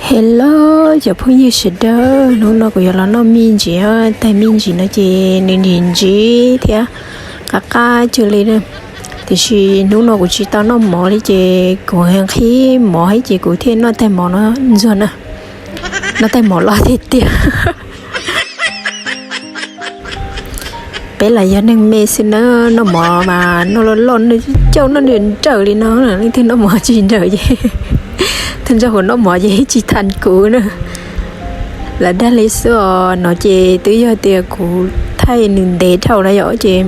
Hello cov phooj ywg sawv daws, hnub no kuv yuav los noj me ntsis. Tais me ntsis no ces nws ntsim ntsim thiab qab qab cuag li na. Tiam sis hnub no kuv tsis tau noj mov li ces kuv nqhis mov thiab ces kuv thiaj noj tais mov no ntxuag na. Noj tais mov loj tiag tiag. Peb los yog neeg me xwb na, noj mov mas noj loj loj, noj cauj noj nrawm nrawm li no, leej twg noj mov tsis nrawm ces, thawj ntsa hauv noj mov ces tsis thav kuv na. Lam dag li xwb os, no ces twb yog tias kuv thaij nws ntev dhau na yom, ces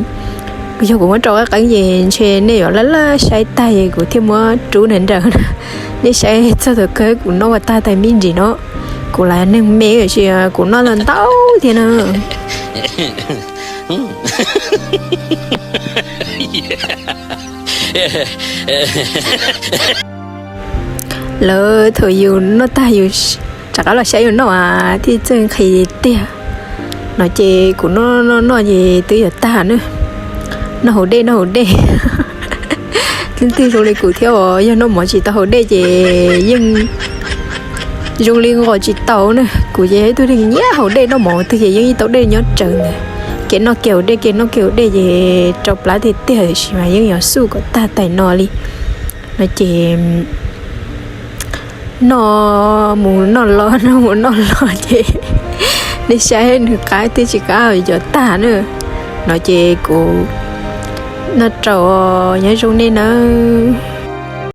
kuv yog kuv muab rau qeeb qeeb ces ntshe nej yuav laj laj saib tag es kuv thiaj muab rub nrawm nrawm na. Nej saib txog thaum kawg kuv noj ua tag tais me ntsis no. Kuv lam neeg me tiam sis kuv noj ntau thiab na. Lawv thaum yus noj tag yus rov qab los saib yus noj as thiaj txawj nqhis tiag. No ces kuv noj noj noj ces twb yuav tag na. Noj haus dej noj haus dej. Leej twg zoo li kuv thiab os, yog noj mov tsis tau haus dej ces yeej zoo li nqos tsis tau na. Kuv ces ib tug neeg nyiam haus dej, noj mov twg ces yeej ib tau dej nyob tsawv ntawd. Kev noj kev haus dej, kev noj kev haus dej ces rau plab tiag tiag, tiam sis mas yeej yuav xub kom tag tais no li. No ces noj mus noj los, noj mus noj los ces nej saib nws qab twb tsis qab yuav tag na. No ces kuv noj rau, nyob zoo nej nawb.